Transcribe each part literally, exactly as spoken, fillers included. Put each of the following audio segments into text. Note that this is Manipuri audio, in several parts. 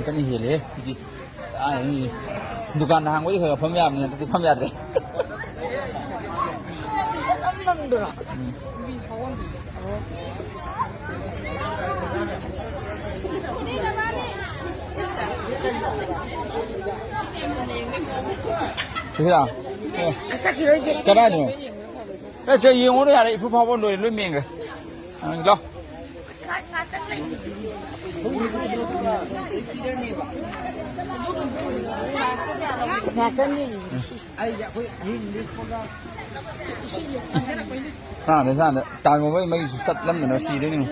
ꯀꯅꯤ ꯍꯦꯜꯂꯦ ꯁꯤꯗꯤ꯫ ꯑꯥ, ꯎꯝ꯫ ꯗꯨꯀꯥꯟ ꯍꯥꯡꯕꯗꯤ ꯈꯔ ꯈꯔ ꯐꯝ ꯌꯥꯕꯅꯤ, ꯍꯟꯗꯛꯇꯤ ꯐꯝ ꯌꯥꯗ꯭ꯔꯦ꯫ ꯎꯝ꯫ ꯁꯤꯁꯤꯔꯥ? ꯑꯦ꯫ ꯆꯠꯈꯤꯔꯣꯏꯁꯦ꯫ ꯀꯗꯥꯏꯗꯅꯣ? ꯑꯦ, ꯁꯦ ꯌꯦꯡꯉꯨꯔꯣ ꯌꯥꯔꯦ, ꯏꯐꯨ ꯐꯥꯎꯕ ꯂꯣꯏꯔꯦ, ꯂꯣꯏ ꯃꯦꯟꯈ꯭ꯔꯦ꯫ ꯑ, ꯂꯥꯎ꯫ ꯉꯥꯛꯇꯪ ꯌꯦꯡꯉꯤꯁꯤ꯫ ꯁꯥꯅ, ꯁꯥꯅ ꯇꯥꯟ ꯃꯣꯕꯥꯏꯜ ꯃꯩꯁꯨ ꯆꯠꯂꯝꯗꯅ ꯁꯤꯗꯣꯏꯅꯤ꯫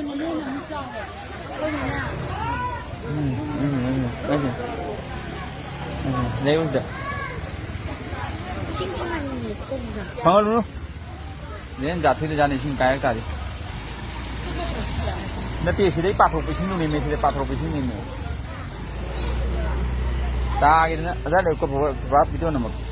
ꯎꯝ, ꯎꯝ, ꯎꯝ, ꯎꯝ, ꯎꯝ꯫ ꯎꯝ, ꯂꯩꯔꯨꯗ꯫ ꯏꯁꯤꯡ ꯐꯪꯍꯟꯅꯤꯡꯉꯦ ꯈꯣꯡꯗ꯫ ꯐꯪꯍꯜꯂꯨꯅꯨ꯫ ꯂꯦꯟ ꯖꯥꯠ ꯊꯤꯗ ꯖꯥꯠꯅꯤ, ꯏꯁꯤꯡ ꯀꯥꯏꯔꯛ ꯇꯥꯔꯗꯤ꯫ ꯅꯠꯇꯦ, ꯁꯤꯗꯩ ꯄꯥꯊꯣꯔꯛꯄ ꯏꯁꯤꯡꯗꯨꯅꯦꯃꯦ, ꯁꯤꯗꯩ ꯄꯥꯊꯣꯔꯛꯄ ꯏꯁꯤꯡꯅꯦꯃꯦ꯫ ꯇꯥꯒꯤꯗꯅ ꯑꯗꯥꯏ ꯂꯩ ꯀꯣ, ꯄꯨꯔꯥ ꯚꯤꯗꯤꯑꯣ ꯅꯝꯃꯛꯀꯦ꯫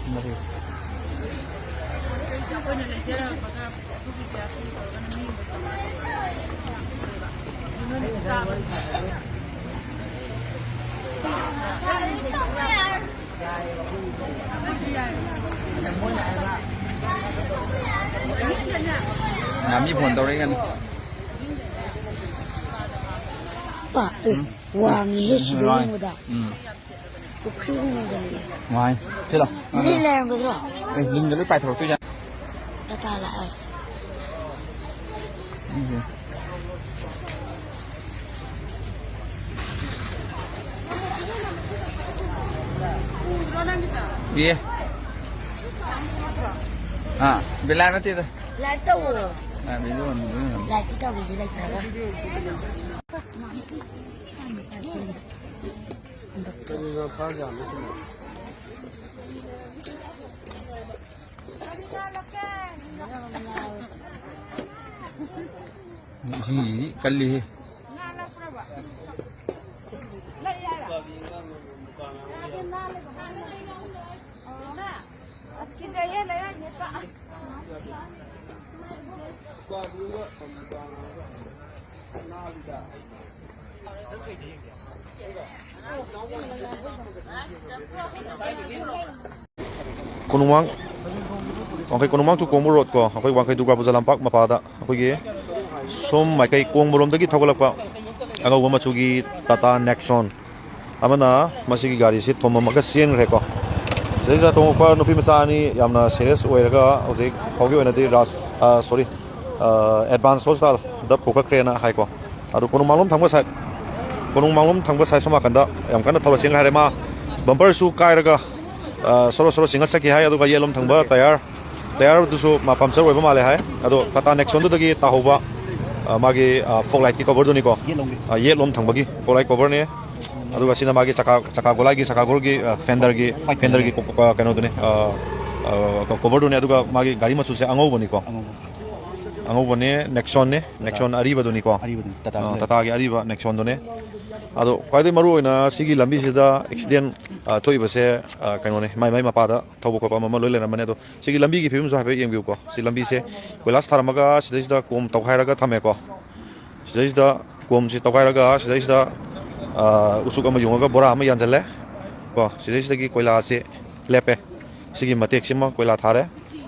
ꯉꯥꯃꯤ ꯐꯣꯟ ꯇꯧꯔꯛꯏꯒꯅꯤ꯫ ꯄꯥ, ꯑꯦ, ꯎꯝ꯫ ꯋꯥꯡꯉꯤꯍꯦ ꯁꯤꯗ ꯋꯥꯡ-, ꯌꯦꯡꯕꯗ꯫ ꯎꯝ꯫ ꯄꯨꯈ꯭ꯔꯤꯒꯨꯝꯕꯗꯅꯦ꯫ ꯋꯥꯡ-, ꯁꯤꯗ꯫ ꯂꯤꯟ ꯂꯩꯔꯝꯒꯗ꯭ꯔꯣ? ꯑꯦ, ꯂꯤꯟꯒ ꯂꯣꯏ ꯄꯥꯏꯊꯣꯔꯛꯇꯣꯏꯖꯥꯠꯅꯤ꯫ ꯇꯥꯇꯥ ꯂꯥꯛꯑꯦ꯫ ꯎꯝ꯫ ꯑꯦ꯫ ꯑꯥ, ꯕꯤꯂꯥ ꯅꯠꯇꯦꯗ꯫ ꯂꯥꯏꯚ ꯇꯧꯔꯣ꯫ ꯑꯥ, ꯚꯤꯗꯤꯑꯣ ꯑꯣꯏꯅ ꯚꯤꯗꯤꯑꯣ ꯑꯣꯏꯅ꯫ ꯂꯥꯏꯚꯇꯤ ꯇꯧꯕꯤꯗꯤ ꯂꯩꯇ꯭ꯔꯒ꯫ ꯀꯔꯤꯅꯣ ꯐꯥꯔ ꯌꯥꯝꯃꯤꯁꯤꯅ? ꯏꯁꯤꯡꯁꯤꯗꯤ ꯀꯜꯂꯤꯍꯦ꯫ ꯀꯣꯅꯨꯡꯃꯥꯡ, ꯋꯥꯡꯈꯩ ꯀꯣꯅꯨꯡꯃꯥꯡ to ꯀꯣꯡꯕ ꯔꯣꯗ ꯀꯣ, ꯑꯩꯈꯣꯏ ꯋꯥꯡꯈꯩ ꯗꯨꯔꯒꯥ ꯄꯨꯖꯥ ꯂꯝꯄꯥꯛ ꯃꯄꯥꯗ ꯑꯩꯈꯣꯏꯒꯤ ꯁꯣꯝ ꯃꯥꯏꯀꯩ ꯀꯣꯡꯕꯔꯣꯝꯗꯒꯤ ꯊꯧꯒꯠꯂꯛꯄ ꯑꯉꯧꯕ ꯃꯆꯨꯒꯤ ꯇꯥꯇꯥ ꯅꯦꯛꯁꯣꯟ ꯑꯃꯅ ꯃꯁꯤꯒꯤ ꯒꯥꯔꯤꯁꯤ ꯊꯣꯝꯃꯝꯃꯒ ꯆꯦꯟꯈ꯭ꯔꯦꯀꯣ꯫ ꯁꯤꯗꯩꯁꯤꯗ ꯇꯣꯡꯉꯛꯄ ꯅꯨꯄꯤ ꯃꯆꯥ ꯑꯅꯤ ꯌꯥꯝꯅ ꯁꯦꯔꯤꯌꯁ ꯑꯣꯏꯔꯒ ꯍꯧꯖꯤꯛ ꯐꯥꯎꯒꯤ ꯑꯣꯏꯅꯗꯤ ꯔꯥꯖ, ꯁꯣꯔꯤ, ꯑꯦꯗꯚꯥꯟꯁ ꯍꯣꯁꯄꯤꯇꯥꯜꯗ ꯄꯨꯈꯠꯈ꯭ꯔꯦꯅ ꯍꯥꯏꯀꯣ꯫ ꯑꯗꯣ ꯀꯣꯅꯨꯡ ꯃꯥꯡꯂꯣꯝ ꯊꯪꯕ ꯁꯥꯏꯠ, ꯀꯣꯅꯨꯡ ꯃꯥꯡꯂꯣꯝ ꯊꯪꯕ ꯁꯥꯏꯠ ꯁꯣꯝ ꯅꯥꯀꯟꯗ ꯌꯥꯝ ꯀꯟꯅ ꯊꯧꯔ ꯆꯦꯟꯈ꯭ꯔꯦ ꯍꯥꯏꯔꯦ꯫ ꯃꯥ ꯕꯝꯄꯔꯁꯨ ꯀꯥꯏꯔꯒ ꯁꯣꯔꯣ ꯁꯣꯔꯣ ꯆꯤꯡꯉꯠ ꯆꯠꯈꯤ ꯍꯥꯏ꯫ ꯑꯗꯨꯒ ꯌꯦꯠꯂꯣꯝ ꯊꯪꯕ ꯇꯌꯥꯔ, ꯇꯌꯥꯔꯗꯨꯁꯨ ꯃꯥ ꯄꯝꯆꯔ ꯑꯣꯏꯕ ꯃꯥꯜꯂꯦ ꯍꯥꯏ꯫ ꯑꯗꯣ ꯇꯥꯇꯥ ꯅꯦꯛꯁꯣꯟꯗꯨꯗꯒꯤ ꯇꯥꯍꯧꯕ ꯃꯥꯒꯤ ꯐꯣꯛ ꯂꯥꯏꯠꯀꯤ ꯀꯣꯚꯔꯗꯨꯅꯤꯀꯣ꯫ ꯌꯦꯠꯂꯣꯝꯒꯤ꯫ ꯌꯦꯠꯂꯣꯝ ꯊꯪꯕꯒꯤ ꯐꯣꯛ ꯂꯥꯏꯠ ꯀꯣꯚꯔꯅꯦ꯫ ꯑꯗꯨꯒ ꯁꯤꯅ ꯃꯥꯒꯤ ꯆꯀꯥ, ꯆꯀꯥ ꯒꯣꯂꯥꯏꯒꯤ, ꯆꯀꯥ ꯒꯣꯔꯒꯤ ꯐꯦꯟꯗꯔꯒꯤ, ꯐꯦꯟꯗꯔꯒꯤ ꯀꯩꯅꯣꯗꯨꯅꯦ꯫ ꯀꯣꯚꯔꯗꯨꯅꯦ꯫ ꯑꯗꯨꯒ ꯃꯥꯒꯤ ꯒꯥꯔꯤ ꯃꯆꯨꯁꯦ ꯑꯉꯧꯕꯅꯤꯀꯣ꯫ ꯑꯉꯧꯕꯅꯦ, ꯅꯦꯛꯁꯣꯟꯅꯦ꯫ ꯅꯦꯛꯁꯣꯟ ꯑꯔꯤꯕꯗꯨꯅꯤ꯫ ꯑꯔꯤꯕꯗꯨꯅꯤ, ꯇꯥꯇꯥ ꯑ, ꯇꯥꯇꯥꯒꯤ ꯑꯔꯤꯕ ꯅꯦꯛꯁꯣꯟꯗꯨꯅꯦ꯫ ꯑꯗꯣ ꯈ꯭ꯋꯥꯏꯗꯒꯤ ꯃꯔꯨꯑꯣꯏꯅ ꯁꯤꯒꯤ ꯂꯝꯕꯤꯁꯤꯗ ꯑꯦꯛꯁꯤꯗꯦꯟ ꯊꯣꯛꯏꯕꯁꯦ, ꯀꯩꯅꯣꯅꯦ, ꯃꯥꯏ ꯃꯥꯏ ꯃꯄꯥꯗ ꯊꯧꯕ ꯈꯣꯠꯄ ꯑꯃ ꯑꯃ ꯂꯣꯏ ꯂꯩꯔꯝꯃꯅꯤ꯫ ꯑꯗꯣ ꯁꯤꯒꯤ ꯂꯝꯕꯤꯒꯤ ꯐꯤꯕꯝꯁꯨ ꯍꯥꯏꯐꯦꯠ ꯌꯦꯡꯕꯤꯌꯨꯀꯣ꯫ ꯁꯤ ꯂꯝꯕꯤꯁꯦ ꯀꯣꯏꯂꯥꯁ ꯊꯥꯔꯝꯃꯒ ꯁꯤꯗꯩꯁꯤꯗ ꯀꯣꯝ ꯇꯧꯈꯥꯏꯔꯒ ꯊꯝꯃꯦꯀꯣ꯫ ꯁꯤꯗꯩꯁꯤꯗ ꯀꯣꯝꯁꯤ ꯇꯧꯈꯥꯏꯔꯒ ꯁꯤꯗꯩꯁꯤꯗ ꯎꯆꯨꯛ ꯑꯃ ꯌꯨꯡꯉꯒ ꯕꯣꯔꯥ ꯑꯃ ꯌꯥꯟꯁꯤꯜꯂꯦ ꯀꯣ꯫ ꯁꯤꯗꯩꯁꯤꯗꯒꯤ ꯀꯣꯏꯂꯥꯁꯦ ꯂꯦꯞꯄꯦ꯫ ꯁꯤꯒꯤ ꯃꯇꯦꯛꯁꯤꯃ ꯀꯣꯏꯂꯥ ꯊꯥꯔꯦ꯫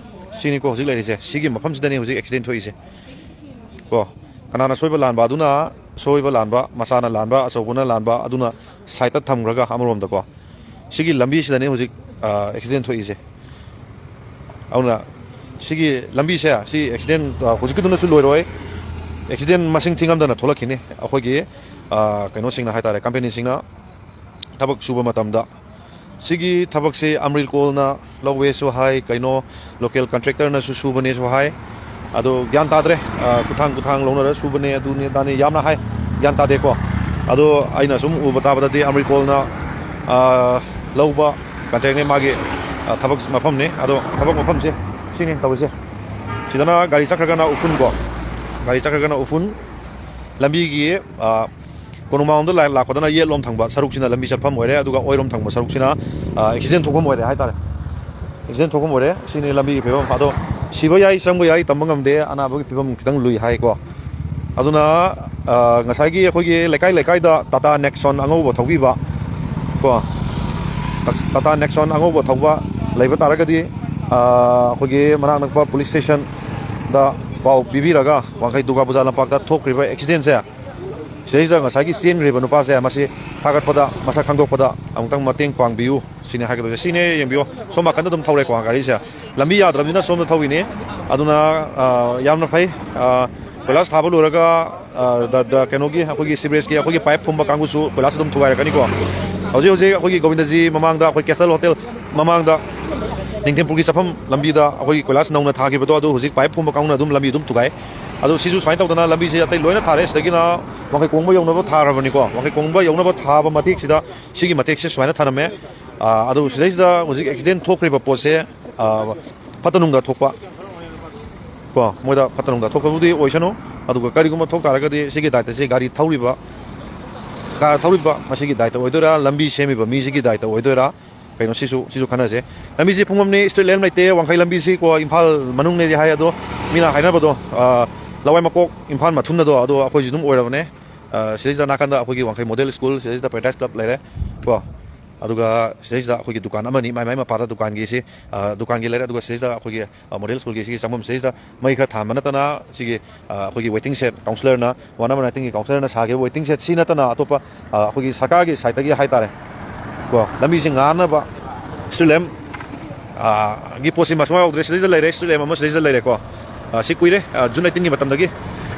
ꯁꯤꯅꯤꯀꯣ ꯍꯧꯖꯤꯛ ꯂꯩꯔꯤꯁꯦ꯫ ꯁꯤꯒꯤ ꯃꯐꯝꯁꯤꯗꯅꯤ ꯍꯧꯖꯤꯛ ꯑꯦꯛꯁꯤꯗꯦꯟ ꯊꯣꯛꯏꯁꯦ ꯀꯣ꯫ ꯀꯅꯥꯅ ꯁꯣꯏꯕ ꯂꯥꯟꯕ ꯑꯗꯨꯅ, ꯁꯣꯏꯕ ꯂꯥꯟꯕ, ꯃꯆꯥꯅ ꯂꯥꯟꯕ, ꯑꯆꯧꯕꯅ ꯂꯥꯟꯕ ꯑꯗꯨꯅ ꯁꯥꯏꯠꯇ ꯊꯝꯈ꯭ꯔꯒ ꯑꯃꯔꯣꯝꯗꯀꯣ꯫ ꯁꯤꯒꯤ ꯂꯝꯕꯤꯁꯤꯗꯅꯤ ꯍꯧꯖꯤꯛ ꯑꯦꯛꯁꯤꯗꯦꯟ ꯊꯣꯛꯏꯁꯦ꯫ ꯑꯗꯨꯅ ꯁꯤꯒꯤ ꯂꯝꯕꯤꯁꯦ, ꯁꯤ ꯑꯦꯛꯁꯤꯗꯦꯟ ꯍꯧꯖꯤꯛꯀꯤꯗꯨꯅꯁꯨ ꯂꯣꯏꯔꯣꯏ꯫ ꯑꯦꯛꯁꯤꯗꯦꯟ ꯃꯁꯤꯡ ꯊꯤꯉꯝꯗꯅ ꯊꯣꯛꯂꯛꯈꯤꯅꯤ꯫ ꯑꯩꯈꯣꯏꯒꯤ ꯀꯩꯅꯣꯁꯤꯡꯅ ꯍꯥꯏꯇꯥꯔꯦ, ꯀꯝꯄꯦꯅꯤꯁꯤꯡꯅ ꯊꯕꯛ ꯁꯨꯕ ꯃꯇꯝꯗ ꯁꯤꯒꯤ ꯊꯕꯛꯁꯤ ꯑꯃꯔꯤꯜ ꯀꯣꯜꯅ ꯂꯧꯋꯦꯁꯨ ꯍꯥꯏ, ꯀꯩꯅꯣ, ꯂꯣꯀꯦꯜ ꯀꯟꯇ꯭ꯔꯦꯛꯇꯔꯅꯁꯨ ꯁꯨꯕꯅꯦꯁꯨ ꯍꯥꯏ꯫ ꯑꯗꯣ ꯒ꯭ꯌꯥꯟ ꯇꯥꯗ꯭ꯔꯦ꯫ ꯈꯨꯊꯥꯡ ꯈꯨꯊꯥꯡ ꯂꯧꯅꯔ ꯁꯨꯕꯅꯦ, ꯑꯗꯨꯅꯦ ꯑꯗꯥꯅꯦ ꯌꯥꯝꯅ ꯍꯥꯏ꯫ ꯒ꯭ꯌꯥꯟ ꯇꯥꯗꯦꯀꯣ꯫ ꯑꯗꯣ ꯑꯩꯅ ꯁꯨꯝ ꯎꯕ ꯇꯥꯕꯗꯗꯤ ꯑꯃꯔꯤꯜ ꯀꯣꯜꯅ ꯂꯧꯕ ꯀꯟꯇ꯭ꯔꯦꯛꯅꯦ, ꯃꯥꯒꯤ ꯊꯕꯛ ꯃꯐꯝꯅꯦ꯫ ꯑꯗꯣ ꯊꯕꯛ ꯃꯐꯝꯁꯦ ꯁꯤꯅꯤ ꯇꯧꯔꯤꯁꯦ꯫ ꯁꯤꯗꯅ ꯒꯥꯔꯤ ꯆꯠꯈ꯭ꯔꯒꯅ ꯎꯐꯨꯟꯀꯣ, ꯒꯥꯔꯤ ꯆꯠꯈ꯭ꯔꯒꯅ ꯎꯐꯨꯟ꯫ ꯂꯝꯕꯤꯒꯤ ꯀꯣꯅꯨꯡꯃꯥꯡꯂꯣꯝꯗ ꯂꯥꯛꯄꯗꯅ ꯌꯦꯠꯂꯣꯝ ꯊꯪꯕ ꯁꯔꯨꯛꯁꯤꯅ ꯂꯝꯕꯤ ꯆꯠꯐꯝ ꯑꯣꯏꯔꯦ, ꯑꯗꯨꯒ ꯑꯣꯏꯔꯣꯝ ꯊꯪꯕ ꯁꯔꯨꯛꯁꯤꯅ ꯑꯦꯛꯁꯤꯗꯦꯟ ꯊꯣꯛꯐꯝ ꯑꯣꯏꯔꯦ ꯍꯥꯏꯇꯥꯔꯦ꯫ ꯑꯦꯛꯁꯤꯗꯦꯟ ꯊꯣꯛꯐꯝ ꯑꯣꯏꯔꯦ꯫ ꯁꯤꯅꯤ ꯂꯝꯕꯤꯒꯤ ꯐꯤꯕꯝ꯫ ꯑꯗꯣ ꯁꯤꯕ ꯌꯥꯏ, ꯆꯪꯕ ꯌꯥꯏ, ꯇꯝꯕ ꯉꯝꯗꯦ꯫ ꯑꯅꯥꯕꯒꯤ ꯐꯤꯕꯝ ꯈꯤꯇꯪ ꯂꯨꯏ ꯍꯥꯏꯀꯣ꯫ ꯑꯗꯨꯅ, ꯑ, ꯉꯁꯥꯏꯒꯤ ꯑꯩꯈꯣꯏꯒꯤ ꯂꯩꯀꯥꯏ ꯂꯩꯀꯥꯏꯗ ꯇꯥꯇꯥ ꯅꯦꯛꯁꯣꯟ ꯑꯉꯧꯕ ꯊꯧꯕꯤꯕ ꯀꯣ, ꯇꯥꯇꯥ ꯅꯦꯛꯁꯣꯟ ꯑꯉꯧꯕ ꯊꯧꯕ ꯂꯩꯕ ꯇꯥꯔꯒꯗꯤ, ꯑ, ꯑꯩꯈꯣꯏꯒꯤ ꯃꯅꯥꯛ ꯅꯛꯄ ꯄꯨꯂꯤꯁ ꯁ꯭ꯇꯦꯁꯟꯗ ꯄꯥꯎ ꯄꯤꯕꯤꯔꯒ, ꯋꯥꯡꯈꯩ ꯗꯨꯔꯒꯥ ꯄꯨꯖꯥ ꯂꯝꯄꯥꯛꯇ ꯊꯣꯛꯈ꯭ꯔꯤꯕ ꯑꯦꯛꯁꯤꯗꯦꯟꯁꯦ, ꯁꯤꯗꯩꯁꯤꯗ ꯉꯁꯥꯏꯒꯤ ꯆꯦꯟꯈ꯭ꯔꯤꯕ ꯅꯨꯄꯥꯁꯦ ꯃꯁꯤ ꯐꯥꯒꯠꯄꯗ, ꯃꯁꯛ ꯈꯪꯗꯣꯛꯄꯗ ꯑꯃꯨꯛꯇꯪ ꯃꯇꯦꯡ ꯄꯥꯡꯕꯤꯌꯨ꯫ ꯁꯤꯅꯦ ꯍꯥꯏꯒꯗꯕꯁꯦ꯫ ꯁꯤꯅꯦ ꯌꯦꯡꯕꯤꯌꯣ꯫ ꯁꯣꯝ ꯅꯥꯀꯟꯗ ꯑꯗꯨꯝ ꯊꯧꯔꯦꯀꯣ ꯒꯥꯔꯤꯁꯦ꯫ ꯂꯝꯕꯤ ꯌꯥꯗ꯭ꯔꯕꯅꯤꯅ ꯁꯣꯝꯗ ꯊꯧꯔꯤꯅꯦ꯫ ꯑꯗꯨꯅ, ꯑ, ꯌꯥꯝꯅ ꯐꯩ꯫ ꯑ, ꯀꯣꯏꯂꯥꯁ ꯊꯥꯕ ꯂꯣꯏꯔꯒ, ꯑ, ꯗ-, ꯗ-, ꯀꯩꯅꯣꯒꯤ ꯑꯩꯈꯣꯏꯒꯤ ꯁꯤꯕꯔꯦꯖꯀꯤ ꯑꯩꯈꯣꯏꯒꯤ ꯄꯥꯏꯞ ꯐꯨꯝꯕ ꯀꯥꯡꯕꯨꯁꯨ ꯀꯣꯏꯂꯥꯁ ꯑꯗꯨꯝ ꯊꯨꯒꯥꯏꯔꯛꯀꯅꯤꯀꯣ꯫ ꯍꯧꯖꯤꯛ ꯍꯧꯖꯤꯛ ꯑꯩꯈꯣꯏꯒꯤ ꯒꯣꯕꯤꯟꯗꯖꯤ ꯃꯃꯥꯡꯗ ꯑꯩꯈꯣꯏ ꯀꯦꯁꯇꯜ ꯍꯣꯇꯦꯜ ꯃꯃꯥꯡꯗ ꯅꯤꯡꯊꯦꯝꯄꯨꯔꯒꯤ ꯆꯠꯐꯝ ꯂꯝꯕꯤꯗ ꯑꯩꯈꯣꯏꯒꯤ ꯀꯣꯏꯂꯥꯁ ꯅꯧꯅ ꯊꯥꯈꯤꯕꯗꯣ, ꯑꯗꯨ ꯍꯧꯖꯤꯛ ꯄꯥꯏꯞ ꯐꯨꯝꯕ ꯀꯥꯡꯕꯨꯅ ꯑꯗꯨꯝ ꯂꯝꯕꯤ ꯑꯗꯨꯝ ꯊꯨꯒꯥꯏ꯫ ꯑꯗꯨ ꯁꯤꯁꯨ ꯁꯨꯃꯥꯏꯅ ꯇꯧꯗꯅ ꯂꯝꯕꯤꯁꯦ ꯑꯇꯩ ꯂꯣꯏꯅ ꯊꯥꯔꯦ꯫ ꯁꯤꯗꯒꯤꯅ ꯋꯥꯡꯈꯩ ꯀꯣꯡꯕ ꯌꯧꯅꯕ ꯊꯥꯈ꯭ꯔꯕꯅꯤꯀꯣ꯫ ꯋꯥꯡꯈꯩ ꯀꯣꯡꯕ ꯌꯧꯅꯕ ꯊꯥꯕ ꯃꯇꯦꯛꯁꯤꯗ ꯁꯤꯒꯤ ꯃꯇꯦꯛꯁꯦ ꯁꯨꯃꯥꯏꯅ ꯊꯅꯝꯃꯦ꯫ ꯑ, ꯑꯗꯨ ꯁꯤꯗꯩꯁꯤꯗ ꯍꯧꯖꯤꯛ ꯑꯦꯛꯁꯤꯗꯦꯟ ꯊꯣꯛꯈ꯭ꯔꯤꯕ ꯄꯣꯠꯁꯦ, ꯑ, ꯐꯠꯇ ꯅꯨꯡꯗ ꯊꯣꯛꯄ ꯀꯣ, ꯃꯣꯏꯗ ꯐꯠꯇ ꯅꯨꯡꯗ ꯊꯣꯛꯄꯕꯨꯗꯤ ꯑꯣꯏꯁꯅꯨ꯫ ꯑꯗꯨꯒ ꯀꯔꯤꯒꯨꯝꯕ ꯊꯣꯛ ꯇꯥꯔꯒꯗꯤ ꯁꯤꯒꯤ ꯗꯥꯏꯇꯁꯦ ꯒꯥꯔꯤ ꯊꯧꯔꯤꯕ, ꯀꯥꯔ ꯊꯧꯔꯤꯕ ꯃꯁꯤꯒꯤ ꯗꯥꯏꯇ ꯑꯣꯏꯗꯣꯏꯔꯥ, ꯂꯝꯕꯤ ꯁꯦꯝꯃꯤꯕ ꯃꯤꯁꯤꯒꯤ ꯗꯥꯏꯇ ꯑꯣꯏꯗꯣꯏꯔꯥ, ꯀꯩꯅꯣ ꯁꯤꯁꯨ, ꯁꯤꯁꯨ ꯈꯟꯅꯁꯦ꯫ ꯂꯝꯕꯤꯁꯤ ꯄꯨꯡꯐꯝꯅꯤ, ꯁ꯭ꯇ꯭ꯔꯤꯠ ꯂꯦꯝ ꯂꯩꯇꯦ꯫ ꯋꯥꯡꯈꯩ ꯂꯝꯕꯤꯁꯤ ꯀꯣ ꯏꯝꯐꯥꯜ ꯃꯅꯨꯡꯅꯦꯗꯤ ꯍꯥꯏ, ꯑꯗꯣ ꯃꯤꯅ ꯍꯥꯏꯅꯕꯗꯣ, ꯑ, ꯂꯋꯥꯏ ꯃꯀꯣꯛ ꯏꯝꯐꯥꯜ ꯃꯊꯨꯟ ꯑꯗꯣ, ꯑꯗꯣ ꯑꯩꯈꯣꯏꯁꯨ ꯑꯗꯨꯝ ꯑꯣꯏꯔꯕꯅꯦ꯫ ꯑ, ꯁꯤꯗꯩꯁꯤꯗ ꯅꯥꯀꯟꯗ ꯑꯩꯈꯣꯏꯒꯤ ꯋꯥꯡꯈꯩ ꯃꯣꯗꯦꯜ ꯁ꯭ꯀꯨꯜ, ꯁꯤꯗꯩꯁꯤꯗ ꯄꯦꯔꯥꯗꯥꯏꯁ ꯀ꯭ꯂꯕ ꯂꯩꯔꯦ ꯀꯣ꯫ ꯑꯗꯨꯒ ꯁꯤꯗꯩꯁꯤꯗ ꯑꯩꯈꯣꯏꯒꯤ ꯗꯨꯀꯥꯟ ꯑꯃꯅꯤ, ꯃꯥꯏ ꯃꯥꯏ ꯃꯄꯥꯗ ꯗꯨꯀꯥꯟꯒꯤ ꯁꯤ, ꯑ, ꯗꯨꯀꯥꯟꯒꯤ ꯂꯩꯔꯦ꯫ ꯑꯗꯨꯒ ꯁꯤꯗꯩꯁꯤꯗ ꯑꯩꯈꯣꯏꯒꯤ, ꯑ, ꯃꯣꯗꯦꯜ ꯁ꯭ꯀꯨꯜꯒꯤ ꯁꯤꯒꯤ ꯆꯪꯐꯝ ꯁꯤꯗꯩꯁꯤꯗ ꯃꯩ ꯈꯔ ꯊꯥꯟꯕ ꯅꯠꯇꯅ ꯁꯤꯒꯤ, ꯑ, ꯑꯩꯈꯣꯏꯒꯤ ꯋꯦꯇꯤꯡ ꯁꯦꯠ, ꯀꯥꯎꯟꯁꯤꯂꯔꯅ, ꯋꯥꯔꯗ ꯅꯝꯕꯔ ꯅꯥꯏꯟꯇꯤꯟꯒꯤ ꯀꯥꯎꯟꯁꯤꯂꯔꯅ ꯁꯥꯈꯤꯕ ꯋꯦꯇꯤꯡ ꯁꯦꯠ ꯁꯤ ꯅꯠꯇꯅ ꯑꯇꯣꯞꯄ, ꯑ, ꯑꯩꯈꯣꯏꯒꯤ ꯁꯔꯀꯥꯔꯒꯤ ꯁꯥꯏꯠꯇꯒꯤ ꯍꯥꯏꯇꯥꯔꯦ ꯀꯣ, ꯂꯝꯕꯤꯁꯤ ꯉꯥꯟꯅꯕ ꯁ꯭ꯇ꯭ꯔꯤꯠ ꯂꯦꯝ, ꯑ, ꯒꯤ ꯄꯣꯠꯁꯤ ꯃꯁꯨꯡ ꯌꯥꯎꯗ꯭ꯔꯦ꯫ ꯁꯤꯗꯩꯁꯤꯗ ꯂꯩꯔꯦ, ꯁ꯭ꯇ꯭ꯔꯤꯠ ꯂꯦꯝ ꯑꯃ ꯁꯤꯗꯩꯁꯤꯗ ꯂꯩꯔꯦꯀꯣ꯫ ꯑ, ꯁꯤ ꯀꯨꯏꯔꯦ, ꯑ, ꯖꯨꯟ ꯑꯩꯠꯇꯤꯟꯒꯤ ꯃꯇꯝꯗꯒꯤ,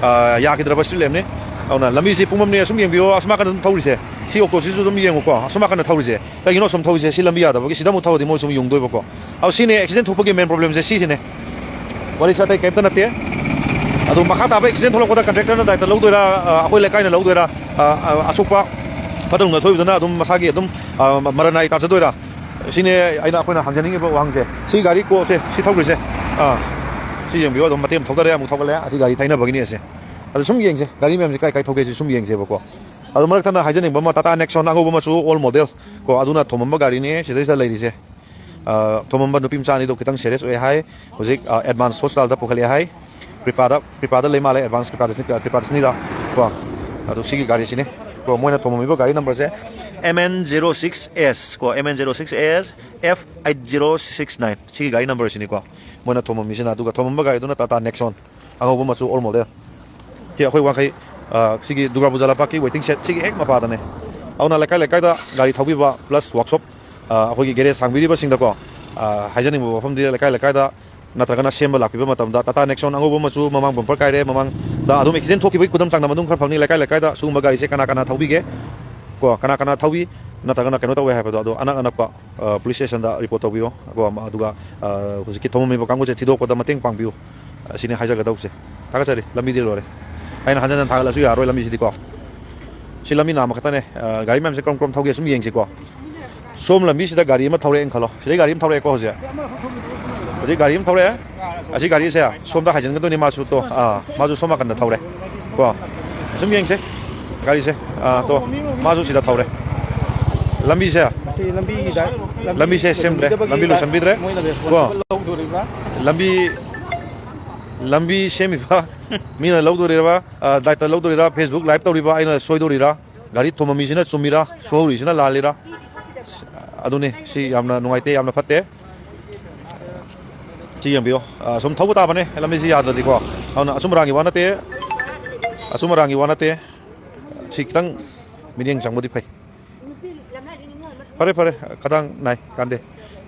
ꯑ, ꯌꯥꯈꯤꯗ꯭ꯔꯕ ꯁ꯭ꯇ꯭ꯔꯤꯠ ꯂꯦꯝꯅꯤ꯫ ꯑꯗꯨꯅ ꯂꯝꯕꯤꯁꯤ ꯄꯨꯡꯐꯝꯅꯤ꯫ ꯑꯁꯨꯝ ꯌꯦꯡꯕꯤꯌꯣ, ꯑꯁꯨꯝ ꯅꯥꯀꯟꯗ ꯑꯗꯨꯝ ꯊꯧꯔꯤꯁꯦ꯫ ꯁꯤ ꯑꯣꯛꯇꯣꯁꯤꯁꯨ ꯑꯗꯨꯝ ꯌꯦꯡꯉꯨꯀꯣ, ꯑꯁꯨꯝ ꯅꯥꯀꯟꯗ ꯊꯧꯔꯤꯁꯦ꯫ ꯀꯩꯒꯤꯅꯣ ꯑꯁꯨꯝ ꯊꯧꯔꯤꯁꯦ? ꯁꯤ ꯂꯝꯕꯤ ꯌꯥꯗꯕꯒꯤ꯫ ꯁꯤꯗ ꯑꯃꯨꯛ ꯊꯧꯔꯗꯤ ꯃꯣꯏ ꯁꯨꯝ ꯌꯨꯡꯗꯣꯏꯕꯀꯣ꯫ ꯑꯗꯨ ꯁꯤꯅꯦ ꯑꯦꯛꯁꯤꯗꯦꯟ ꯊꯣꯛꯄꯒꯤ ꯃꯦꯟ ꯄ꯭ꯔꯣꯕ꯭ꯂꯦꯝꯁꯦ ꯁꯤꯁꯤꯅꯦ꯫ ꯋꯥꯔꯤꯁꯦ ꯑꯇꯩ ꯀꯩꯝꯇ ꯅꯠꯇꯦ꯫ ꯑꯗꯨ ꯃꯈꯥ ꯇꯥꯕ ꯑꯦꯛꯁꯤꯗꯦꯟ ꯊꯣꯛꯂꯛꯄꯗ ꯀꯟꯇ꯭ꯔꯦꯛꯇꯔꯅ ꯗꯥꯏꯇ ꯂꯧꯗꯣꯏꯔꯥ, ꯑ, ꯑꯩꯈꯣꯏ ꯂꯩꯀꯥꯏꯅ ꯂꯧꯗꯣꯏꯔꯥ, ꯑ, ꯑ, ꯑꯁꯣꯛꯄ ꯐꯠꯇ ꯅꯨꯡꯗ ꯊꯣꯛꯏꯕꯗꯨꯅ ꯑꯗꯨꯝ ꯃꯁꯥꯒꯤ ꯑꯗꯨꯝ, ꯑ, ꯃꯔꯅꯥꯏ ꯇꯥꯖꯗꯣꯏꯔꯥ? ꯁꯤꯅꯦ ꯑꯩꯅ, ꯑꯩꯈꯣꯏꯅ ꯍꯪꯖꯅꯤꯡꯉꯤꯕ ꯋꯥꯍꯪꯁꯦ꯫ ꯁꯤ ꯒꯥꯔꯤ ꯀꯣꯛꯁꯦ, ꯁꯤ ꯊꯧꯈ꯭ꯔꯤꯁꯦ, ꯑꯥ, ꯁꯤ ꯌꯦꯡꯕꯤꯌꯨ꯫ ꯑꯗꯨꯝ ꯃꯇꯦꯛ ꯑꯃ ꯊꯧꯗꯔꯦ, ꯑꯃꯨꯛ ꯊꯧꯒꯠꯂꯦ꯫ ꯑꯁꯤ ꯒꯥꯔꯤ ꯊꯩꯅꯕꯒꯤꯅꯦ ꯑꯁꯦ꯫ ꯑꯗꯨ ꯁꯨꯝ ꯌꯦꯡꯁꯦ, ꯒꯥꯔꯤ ꯃꯌꯥꯝꯁꯦ ꯀꯥꯏ ꯀꯥꯏ ꯊꯧꯒꯦꯁꯦ ꯁꯨꯝ ꯌꯦꯡꯁꯦꯕꯀꯣ꯫ ꯑꯗꯨ ꯃꯔꯛ ꯊꯠꯅ ꯍꯥꯏꯖꯅꯤꯡꯕ ꯑꯃ, ꯇꯥꯇꯥ ꯅꯦꯛꯁꯣꯟ ꯑꯉꯧꯕ ꯃꯆꯨ, ꯑꯣꯜ ꯃꯣꯗꯦꯜ ꯀꯣ, ꯑꯗꯨꯅ ꯊꯣꯝꯃꯝꯕ ꯒꯥꯔꯤꯅꯦ ꯁꯤꯗꯩꯁꯤꯗ ꯂꯩꯔꯤꯁꯦ꯫ ꯑ, ꯊꯣꯝꯃꯝꯕ ꯅꯨꯄꯤ ꯃꯆꯥ ꯑꯅꯤꯗꯣ ꯈꯤꯇꯪ serious ꯑꯣꯏ ꯍꯥꯏ꯫ ꯍꯧꯖꯤꯛ, ꯑ, advance hospitalꯗ ꯄꯨꯈꯠꯂꯦ ꯍꯥꯏ꯫ ꯀ꯭ꯔꯤꯄꯥꯗ, ꯀ꯭ꯔꯤꯄꯥꯗ ꯂꯩ ꯃꯥꯜꯂꯦ, advance ꯀ꯭ꯔꯤꯄꯥꯗ, ꯀ꯭ꯔꯤꯄꯥꯗꯁꯅꯤꯗ ꯀꯣ꯫ ꯑꯗꯣ ꯁꯤꯒꯤ ꯒꯥꯔꯤꯁꯤꯅꯤ ꯀꯣ, ꯃꯣꯏꯅ ꯊꯣꯝꯃꯝꯃꯤꯕ ꯒꯥꯔꯤ numberꯁꯦ M N zero six S ꯀꯣ, M N zero six S F eight zero six nine꯫ ꯁꯤꯒꯤ ꯒꯥꯔꯤ numberꯁꯤꯅꯤꯀꯣ ꯃꯣꯏꯅ ꯊꯣꯝꯃꯝꯃꯤꯁꯤꯅ꯫ ꯑꯗꯨꯒ ꯊꯣꯝꯃꯝꯕ ꯒꯥꯔꯤꯗꯨꯅ Tata Nexon꯫ ꯑꯉꯧꯕ ꯃꯆꯨ, old model꯫ ꯁꯤ ꯑꯩꯈꯣꯏ ꯋꯥꯡꯈꯩ, ꯑ, ꯁꯤꯒꯤ ꯗꯨꯔꯒꯥ ꯄꯨꯖꯥ ꯂꯝꯄꯥꯛꯀꯤ waiting shed ꯁꯤꯒꯤ ꯍꯦꯛ ꯃꯄꯥꯗꯅꯦ꯫ ꯑꯗꯨꯅ ꯂꯩꯀꯥꯏ ꯂꯩꯀꯥꯏꯗ ꯒꯥꯔꯤ ꯊꯧꯕꯤꯕ plus workshop, ꯑ, ꯑꯩꯈꯣꯏꯒꯤ garage ꯍꯥꯡꯕꯤꯔꯤꯕꯁꯤꯡꯗꯀꯣ, ꯑ, ꯍꯥꯏꯖꯅꯤꯡꯕ ꯋꯥꯐꯝꯗꯤ ꯂꯩꯀꯥꯏ ꯂꯩꯀꯥꯏꯗ ꯅꯠꯇ꯭ꯔꯒꯅ ꯁꯦꯝꯕ ꯂꯥꯛꯄꯤꯕ ꯃꯇꯝꯗ Tata Nexon ꯑꯉꯧꯕ ꯃꯆꯨ, ꯃꯃꯥꯡ bumper ꯀꯥꯏꯔꯦ, ꯃꯃꯥꯡꯗ ꯑꯗꯨꯝ accident ꯊꯣꯛꯈꯤꯕꯒꯤ ꯈꯨꯗꯝ ꯆꯥꯡꯗꯝ ꯑꯗꯨꯝ ꯈꯔ ꯐꯪꯅꯤ꯫ ꯂꯩꯀꯥꯏ ꯂꯩꯀꯥꯏꯗ ꯁꯤꯒꯨꯝꯕ ꯒꯥꯔꯤꯁꯦ ꯀꯅꯥ ꯀꯅꯥ ꯊꯧꯕꯤꯒꯦ ꯀꯣ, ꯀꯅꯥ ꯀꯅꯥ ꯊꯧꯏ ꯅꯠꯇ꯭ꯔꯒꯅ ꯀꯩꯅꯣ ꯇꯧꯋꯦ ꯍꯥꯏꯕꯗꯣ, ꯑꯗꯣ ꯑꯅꯛ ꯑꯅꯛꯄ ꯑ, police stationꯗ report ꯇꯧꯕꯤꯌꯣ꯫ ꯑꯗꯨꯒ, ꯑꯗꯨꯒ, ꯑ, ꯍꯧꯖꯤꯛꯀꯤ ꯊꯣꯝꯃꯝꯃꯤꯕ ꯀꯥꯡꯕꯨꯁꯦ ꯊꯤꯗꯣꯛꯄꯗ ꯃꯇꯦꯡ ꯄꯥꯡꯕꯤꯌꯨ꯫ ꯑꯁꯤꯅꯤ ꯍꯥꯏꯖꯒꯗꯧꯕꯁꯦ꯫ ꯊꯥꯒꯠꯆꯔꯤ꯫ ꯂꯝꯕꯤꯗꯤ ꯂꯣꯏꯔꯦ꯫ ꯑꯩꯅ ꯍꯟꯖꯟ ꯍꯟꯖꯟ ꯊꯥꯒꯠꯂꯁꯨ ꯌꯥꯔꯣꯏ ꯂꯝꯕꯤꯁꯤꯗꯤꯀꯣ꯫ ꯁꯤ ꯂꯝꯕꯤ ꯅꯥꯝꯃ ꯈꯛꯇꯅꯦ꯫ ꯑ, ꯒꯥꯔꯤ ꯃꯌꯥꯝꯁꯦ ꯀꯔꯝ ꯀꯔꯝ ꯊꯧꯒꯦ ꯁꯨꯝ ꯌꯦꯡꯁꯤꯀꯣ꯫ ꯁꯣꯝ ꯂꯝꯕꯤꯁꯤꯗ ꯒꯥꯔꯤ ꯑꯃ ꯊꯧꯔꯛꯑꯦꯅ ꯈꯜꯂꯣ꯫ ꯁꯤꯗꯩ ꯒꯥꯔꯤ ꯑꯃ ꯊꯧꯔꯛꯑꯦꯀꯣ ꯍꯧꯖꯤꯛ꯫ ꯍꯧꯖꯤꯛ ꯒꯥꯔꯤ ꯑꯃ ꯊꯧꯔꯛꯑꯦ꯫ ꯑꯁꯤ ꯒꯥꯔꯤꯁꯦ ꯁꯣꯝꯗ ꯍꯥꯏꯖꯤꯟꯒꯗꯣꯏꯅꯤ ꯃꯥꯁꯨ ꯇꯣ꯫ ꯑꯥ, ꯃꯥꯁꯨ ꯁꯣꯝ ꯅꯥꯀꯟꯗ ꯊꯧꯔꯦ꯫ ꯀꯣ꯫ ꯁꯨꯝ ꯌꯦꯡꯁꯦ꯫ ꯒꯥꯔꯤꯁꯦ꯫ ꯑꯥ, ꯇꯣ꯫ ꯃꯥꯁꯨ ꯁꯤꯗ ꯊꯧꯔꯦ꯫ ꯂꯝꯕꯤꯁꯦ꯫ ꯃꯁꯤ ꯂꯝꯕꯤꯒꯤꯗ-, ꯂꯝꯕꯤ ꯂꯝꯕꯤꯁꯦ ꯁꯦꯝꯗ꯭ꯔꯦ꯫ ꯂꯣꯏꯁꯤꯟꯕꯤꯗꯕꯒꯤ ꯂꯝꯕꯤ ꯂꯣꯏꯁꯤꯟꯕꯤꯗ꯭ꯔꯦ꯫ ꯃꯣꯏꯅ ꯀꯣ꯫ Responsible ꯂꯧꯗꯣꯔꯤꯕ꯭ꯔꯥ? ꯂꯝꯕꯤ, ꯂꯝꯕꯤ ꯁꯦꯝꯃꯤꯕ ꯃꯤꯅ ꯂꯧꯗꯣꯔꯤꯕ꯭ꯔꯥ? ꯑ, ꯗꯥꯏꯇ ꯂꯧꯗꯣꯔꯤꯔꯥ? Facebook live ꯇꯧꯔꯤꯕ ꯑꯩꯅ ꯁꯣꯏꯗꯣꯔꯤꯔꯥ? ꯒꯥꯔꯤ ꯊꯣꯝꯕ ꯃꯤꯁꯤꯅ ꯆꯨꯝꯃꯤꯔꯥ? ꯁꯨꯍꯧꯔꯤꯁꯤꯅ ꯂꯥꯜꯂꯤꯔꯥ? ꯑꯗꯨꯅꯤ, ꯁꯤ ꯌꯥꯝꯅ ꯅꯨꯡꯉꯥꯏꯇꯦ, ꯌꯥꯝꯅ ꯐꯠꯇꯦ꯫ ꯁꯤ ꯌꯦꯡꯕꯤꯌꯣ꯫ ꯑ, ꯁꯨꯝ ꯊꯧꯕ ꯇꯥꯕꯅꯦ, ꯂꯝꯕꯤꯁꯤ ꯌꯥꯗ꯭ꯔꯗꯤꯀꯣ꯫ ꯑꯗꯨꯅ ꯑꯆꯨꯝ ꯑꯔꯥꯟꯒꯤ ꯋꯥ ꯅꯠꯇꯦ꯫ ꯑꯆꯨꯝ ꯑꯔꯥꯟꯒꯤ ꯋꯥ ꯅꯠꯇꯦ꯫ ꯁꯤ ꯈꯤꯇꯪ ꯃꯤꯠꯌꯦꯡ ꯆꯪꯕꯗꯤ ꯐꯩ꯫ ꯐꯔꯦ, ꯐꯔꯦ, ꯈꯗꯥꯡ ꯅꯥꯏ, ꯀꯥꯟꯗꯦ꯫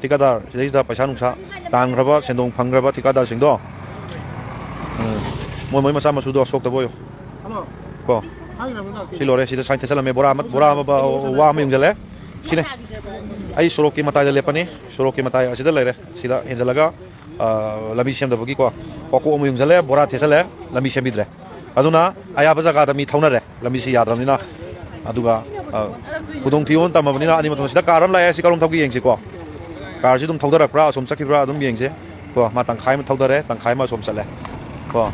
ꯊꯤꯀꯥꯗꯥꯔ, ꯁꯤꯗꯩꯁꯤꯗ ꯄꯩꯁꯥ ꯅꯨꯡꯁꯥ ꯇꯥꯟꯈ꯭ꯔꯕ, ꯁꯦꯟꯗꯣꯡ ꯐꯪꯈ꯭ꯔꯕ ꯊꯤꯀꯥꯗꯥꯔꯁꯤꯡꯗꯣ, ꯎꯝ, ꯃꯣꯏ, ꯃꯣꯏ ꯃꯆꯥ ꯃꯁꯨꯗꯣ ꯁꯣꯛꯇꯕ ꯑꯣꯏꯌꯣ꯫ ꯀꯣ꯫ ꯁꯤ ꯂꯣꯏꯔꯦ, ꯁꯤꯗ sign ꯊꯦꯠꯆꯜꯂꯝꯃꯦ, ꯕꯣꯔꯥ ꯑꯃ, ꯕꯣꯔꯥ ꯑꯃ, ꯋꯥ ꯑꯃ ꯌꯨꯡꯁꯤꯜꯂꯦ꯫ ꯁꯤꯅꯦ꯫ ꯑꯩ ꯁꯣꯔꯣꯛꯀꯤ ꯃꯇꯥꯏꯗ ꯂꯦꯞꯄꯅꯤ, ꯁꯣꯔꯣꯛꯀꯤ ꯃꯇꯥꯏ ꯑꯁꯤꯗ ꯂꯩꯔꯦ꯫ ꯁꯤꯗ ꯍꯦꯟꯖꯜꯂꯒ, ꯑ, ꯂꯝꯕꯤ ꯁꯦꯝꯗꯕꯒꯤ ꯀꯣ, ꯋꯥꯀꯣꯛ ꯑꯃ ꯌꯨꯡꯁꯤꯜꯂꯦ, ꯕꯣꯔꯥ ꯊꯦꯠꯆꯜꯂꯦ, ꯂꯝꯕꯤ ꯁꯦꯝꯕꯤꯗ꯭ꯔꯦ꯫ ꯑꯗꯨꯅ ꯑꯌꯥꯕ ꯖꯒꯥꯗ ꯃꯤ ꯊꯧꯅꯔꯦ, ꯂꯝꯕꯤꯁꯤ ꯌꯥꯗ꯭ꯔꯕꯅꯤꯅ꯫ ꯑꯗꯨꯒ, ꯑ, ꯈꯨꯗꯣꯡꯊꯤꯕ ꯑꯃ ꯇꯝꯃꯕꯅꯤꯅ ꯑꯅꯤ ꯃꯊꯪ ꯁꯤꯗ car ꯑꯃ ꯂꯥꯛꯑꯦ, ꯁꯤ ꯀꯔꯣꯝ ꯊꯧꯒꯦ ꯌꯦꯡꯁꯤꯀꯣ꯫ Carꯁꯤ ꯑꯗꯨꯝ ꯊꯧꯗꯔꯛꯄ꯭ꯔꯥ, ꯑꯁꯣꯝ ꯆꯠꯈꯤꯕ꯭ꯔꯥ ꯑꯗꯨꯝ ꯌꯦꯡꯁꯦ꯫ ꯀꯣ, ꯃꯥ ꯇꯪꯈꯥꯏ ꯑꯃ ꯊꯧꯗꯔꯦ, ꯇꯪꯈꯥꯏ ꯑꯃ ꯑꯁꯣꯝ ꯆꯠꯂꯦ꯫ ꯀꯣ,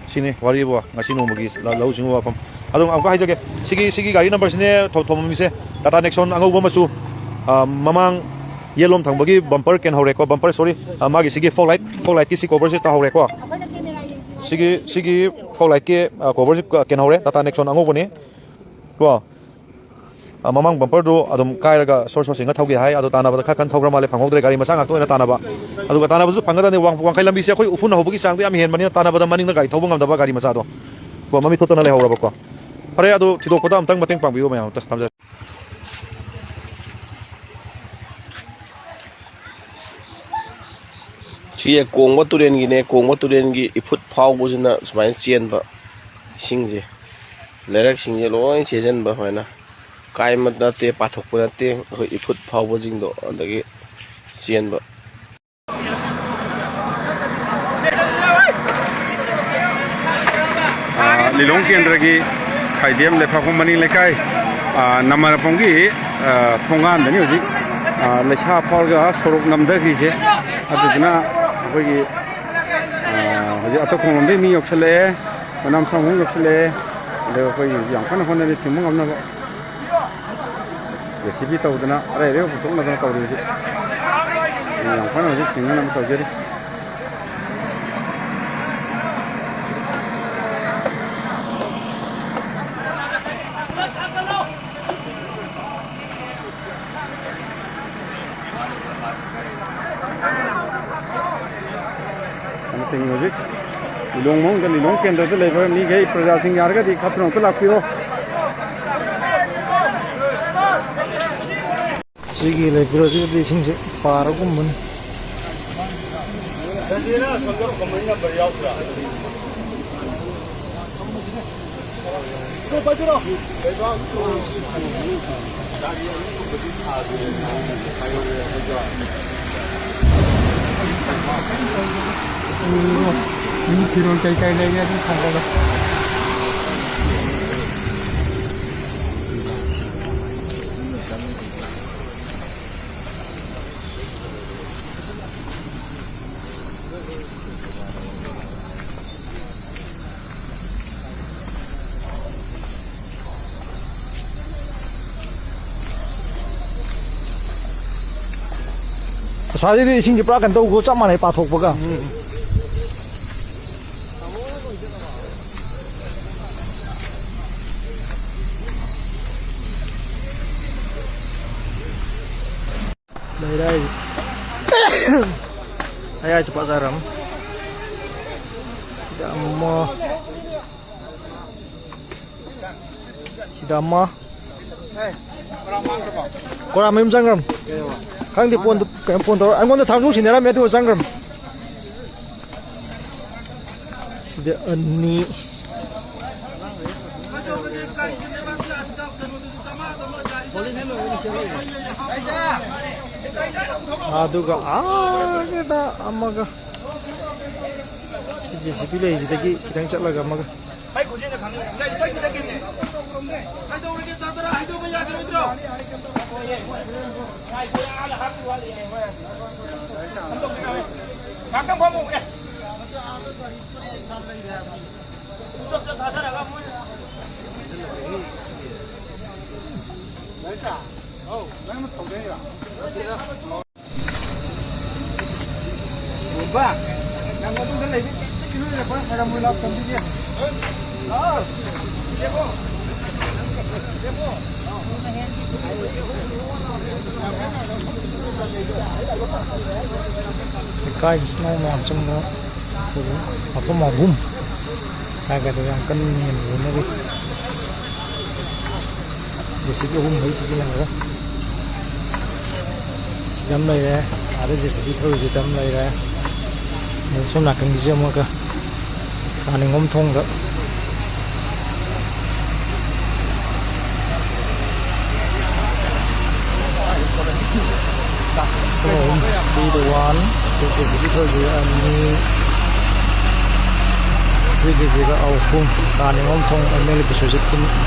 ꯁꯤꯅꯤ ꯋꯥꯔꯤꯕꯨ ꯉꯁꯤ ꯅꯣꯡꯃꯒꯤ ꯂ-, ꯂꯧꯎ ꯁꯤꯡꯎꯕ ꯋꯥꯐꯝ꯫ ꯑꯗꯨꯝ ꯑꯃꯨꯛꯀ ꯍꯥꯏꯖꯒꯦ, ꯁꯤꯒꯤ, ꯁꯤꯒꯤ ꯒꯥꯔꯤ numberꯁꯤꯅꯦ ꯊꯣ-, ꯊꯣꯝꯃꯝꯃꯤꯁꯦ, Tata Nexon ꯑꯉꯧꯕ ꯃꯆꯨ, ꯑ, ꯃꯃꯥꯡ ꯌꯦꯠꯂꯣꯝ ꯊꯪꯕꯒꯤ ꯕꯝꯄꯔ ꯀꯦꯟꯍꯧꯔꯦꯀꯣ, ꯕꯝꯄꯔ, ꯁꯣꯔꯤ, ꯃꯥꯒꯤ ꯁꯤꯒꯤ ꯐꯣꯛ ꯂꯥꯏꯠ, ꯐꯣꯛ ꯂꯥꯏꯠꯀꯤ ꯁꯤ ꯀꯣꯕꯔꯁꯤ ꯇꯥꯍꯧꯔꯦꯀꯣ꯫ ꯁꯤꯒꯤ, ꯁꯤꯒꯤ ꯐꯣꯛ ꯂꯥꯏꯠꯀꯤ, ꯑ, ꯀꯣꯕꯔꯁꯤ ꯀꯦꯟꯍꯧꯔꯦ, ꯇꯥꯇꯥ ꯅꯦꯛꯁꯣꯟ ꯑꯉꯧꯕꯅꯤ ꯀꯣ꯫ ꯑ, ꯃꯃꯥꯡ ꯕꯝꯄꯔꯗꯨ ꯑꯗꯨꯝ ꯀꯥꯏꯔꯒ ꯁꯣꯔ ꯁꯣꯔ ꯁꯤꯡꯒ ꯊꯧꯒꯦ ꯍꯥꯏ, ꯑꯗꯣ ꯇꯥꯟꯅꯕꯗ ꯈꯔ ꯀꯟꯅ ꯊꯧꯈ꯭ꯔ ꯃꯥꯜꯂꯦ, ꯐꯪꯍꯧꯗ꯭ꯔꯦ, ꯒꯥꯔꯤ ꯃꯆꯥ ꯉꯥꯛꯇ ꯑꯣꯏꯅ ꯇꯥꯟꯅꯕ꯫ ꯑꯗꯨꯒ ꯇꯥꯟꯅꯕꯁꯨ ꯐꯪꯒꯗꯕꯅꯤ, ꯋꯥꯡ-, ꯋꯥꯡꯈꯩ ꯂꯝꯕꯤꯁꯦ ꯑꯩꯈꯣꯏ ꯎꯐꯨꯟ ꯍꯧꯕꯒꯤ ꯆꯥꯡꯗꯣ ꯌꯥꯝ ꯍꯦꯟꯕꯅꯤꯅ ꯇꯥꯟꯅꯕꯗ ꯃꯅꯤꯡꯗ ꯒꯥꯔꯤ ꯊꯧꯕ ꯉꯝꯗꯕ ꯒꯥꯔꯤ ꯃꯆꯥꯗꯣ ꯀꯣ, ꯃꯃꯤꯠ ꯊꯣꯛꯇꯅ ꯂꯩꯍꯧꯔꯕꯀꯣ꯫ ꯐꯔꯦ, ꯑꯗꯨ ꯊꯤꯗꯣꯛꯄꯗ ꯑꯃꯨꯛꯇꯪ ꯃꯇꯦꯡ ꯄꯥꯡꯕꯤꯌꯨ ꯃꯌꯥꯝ ꯑꯝꯇ꯫ ꯊꯝꯖꯔꯦ꯫ ꯁꯤ ꯀꯣꯡꯕ ꯇꯨꯔꯦꯜꯒꯤꯅꯦ꯫ ꯀꯣꯡꯕ ꯇꯨꯔꯦꯜꯒꯤ ꯏꯐꯨꯠ ꯐꯥꯎꯕꯁꯤꯅ ꯁꯨꯃꯥꯏꯅ ꯆꯦꯟꯕ ꯏꯁꯤꯡꯁꯦ, ꯂꯩꯔꯛꯁꯤꯡꯁꯦ ꯂꯣꯏ ꯆꯦꯟꯁꯤꯟꯕ ꯁꯨꯃꯥꯏꯅ꯫ ꯀꯥꯏꯕ ꯅꯠꯇꯦ, ꯄꯥꯊꯣꯛꯄ ꯅꯠꯇꯦ, ꯑꯩꯈꯣꯏ ꯏꯐꯨꯠ ꯐꯥꯎꯕꯁꯤꯡꯗꯣ ꯑꯗꯒꯤ ꯆꯦꯟꯕ꯫ ꯑꯥ, ꯂꯤꯂꯣꯡ ꯀꯦꯟꯗ꯭ꯔꯒꯤ ꯈꯥꯏꯗꯦꯝ ꯂꯩꯐꯥꯛꯄꯝ ꯃꯅꯤꯡ ꯂꯩꯀꯥꯏ, ꯑꯥ, ꯅꯃꯔꯄꯝꯒꯤ, ꯑꯥ, ꯊꯣꯡꯒꯥꯟꯗꯅꯤ ꯍꯧꯖꯤꯛ, ꯑꯥ, ꯂꯩꯁꯥ ꯐꯥꯎꯔꯒ ꯁꯣꯔꯣꯛ ꯅꯝꯊꯈ꯭ꯔꯤꯁꯦ꯫ ꯑꯗꯨꯗꯨꯅ ꯑꯩꯈꯣꯏꯒꯤ, ꯑꯥ, ꯍꯧꯖꯤꯛ ꯑꯇꯣꯞꯄ ꯂꯣꯝꯗꯒꯤ ꯃꯤ ꯌꯧꯁꯜꯂꯛꯑꯦ, ꯃꯅꯥ ꯃꯁꯤꯡ ꯑꯃꯨꯛ ꯌꯧꯁꯜꯂꯛꯑꯦ꯫ ꯑꯗꯣ ꯑꯩꯈꯣꯏ ꯍꯧꯖꯤꯛ ꯌꯥꯝ ꯀꯟꯅ ꯍꯣꯠꯅꯔꯤ ꯊꯤꯡꯕ ꯉꯝꯅꯕ꯫ ꯖꯦ ꯁꯤ ꯕꯤ ꯇꯧꯗꯅ ꯑꯔꯩ ꯑꯔꯩꯕ ꯄꯨꯊꯣꯛꯅꯗꯅ ꯇꯧꯔꯤ ꯍꯧꯖꯤꯛ꯫ ꯌꯥꯝ ꯀꯟꯅ ꯍꯧꯖꯤꯛ ꯊꯤꯡꯅꯅꯕ ꯇꯧꯖꯔꯤ꯫ ꯑꯃꯇꯪ ꯍꯧꯖꯤꯛ ꯂꯤꯂꯣꯡ ꯃꯅꯨꯡꯗ, ꯂꯤꯂꯣꯡ ꯀꯦꯟꯗ꯭ꯔꯗ ꯂꯩꯕ ꯃꯤꯈꯩ, ꯄ꯭ꯔꯖꯥꯁꯤꯡ ꯌꯥꯔꯒꯗꯤ ꯈꯔ ꯊꯨꯅ ꯑꯝꯇ ꯂꯥꯛꯄꯤꯔꯣ꯫ ꯁꯤꯒꯤ ꯂꯩꯕꯤꯔꯣ, ꯁꯤꯗꯤ ꯏꯁꯤꯡꯁꯦ ꯄꯥꯔꯒꯨꯝꯕꯅꯤ꯫ ꯐꯤꯔꯣꯜ ꯀꯩꯀꯩ ꯂꯩꯒꯦ ꯑꯗꯨꯝ ꯊꯝꯒꯗ꯫ ꯁ꯭ꯋꯥꯏꯗꯩꯗꯤ ꯏꯁꯤꯡꯁꯦ ꯄꯨꯔꯥ ꯀꯩꯅꯣ ꯇꯧꯕ ꯆꯞ ꯃꯥꯟꯅꯩ, ꯄꯥꯊꯣꯛꯄꯒ꯫ ꯂꯩꯔꯥꯏ꯫ ꯑꯌꯥꯏꯁꯨ ꯐꯖꯔꯝ꯫ ꯁꯤꯗ ꯑꯃ꯫ ꯁꯤꯗ ꯑꯃ꯫ ꯀꯣꯔꯥ ꯃꯌꯨꯝ ꯆꯪꯈ꯭ꯔꯝ꯫ ꯈꯪꯗꯦ, ꯐꯣꯟꯗꯨ ꯀꯩꯅꯣ, ꯐꯣꯟ ꯇꯧꯔ ꯑꯩꯉꯣꯟꯗ ꯊꯥꯡꯖꯨ ꯁꯤꯟꯅꯔꯝꯃꯦ, ꯑꯗꯨꯒ ꯆꯪꯈ꯭ꯔꯝ꯫ ꯁꯤꯗ ꯑꯅꯤ꯫ ꯑꯗꯨꯒ ꯑꯥꯒꯤꯗ ꯑꯃꯒ꯫ ꯁꯤ ꯖꯦ ꯁꯤ ꯕꯤ ꯂꯩꯁꯤꯗꯒꯤ ꯈꯤꯇꯪ ꯆꯠꯂꯒ ꯑꯃꯒ꯫ ꯀꯩꯗꯧꯔꯒꯦ, ꯇꯥꯗꯔ? ꯍꯥꯏꯗꯣꯛꯄ ꯌꯥꯈꯤꯔꯣꯏꯗ꯭ꯔꯣ? ꯉꯥꯛꯇꯪ ꯐꯝꯃꯨ, ꯑꯦ꯫ ꯂꯩꯀꯥꯏꯒꯤ ꯏꯆꯤꯟ ꯏꯅꯥꯎ ꯃꯌꯥꯝ ꯆꯪꯗꯅ ꯃꯐꯝ ꯑꯍꯨꯝ ꯍꯥꯏꯒꯗ꯭ꯔꯥ, ꯌꯥꯝ ꯀꯟꯅ ꯌꯦꯡꯅꯔꯤ꯫ ꯖꯦ ꯁꯤ ꯕꯤ ꯑꯍꯨꯝ ꯃꯔꯤ ꯁꯤꯖꯤꯟꯅꯔꯒ ꯁꯤꯗ ꯑꯃ ꯂꯩꯔꯦ, ꯑꯥꯗ ꯖꯦ ꯁꯤ ꯕꯤ ꯊꯧꯔꯤꯁꯤꯗ ꯑꯃ ꯂꯩꯔꯦ, ꯑꯗꯨ ꯁꯣꯝ ꯅꯥꯀꯟꯒꯤꯁꯦ ꯑꯃꯒ ꯀꯥ ꯅꯤꯉꯣꯝ ꯊꯣꯡꯗ꯫ ꯑꯍꯨꯝ, ꯁꯤꯗ ꯋꯥꯟ, ꯁꯤꯒꯤꯁꯤꯗ ꯑꯅꯤ, ꯁꯤꯒꯤꯁꯤꯗ ꯑꯍꯨꯝ, ꯀꯥ ꯅꯤꯉꯣꯝ ꯊꯣꯡ ꯑꯦꯝ ꯑꯦꯜ ꯑꯦ ꯕꯤꯁ꯭ꯋꯖꯤꯠꯀꯤ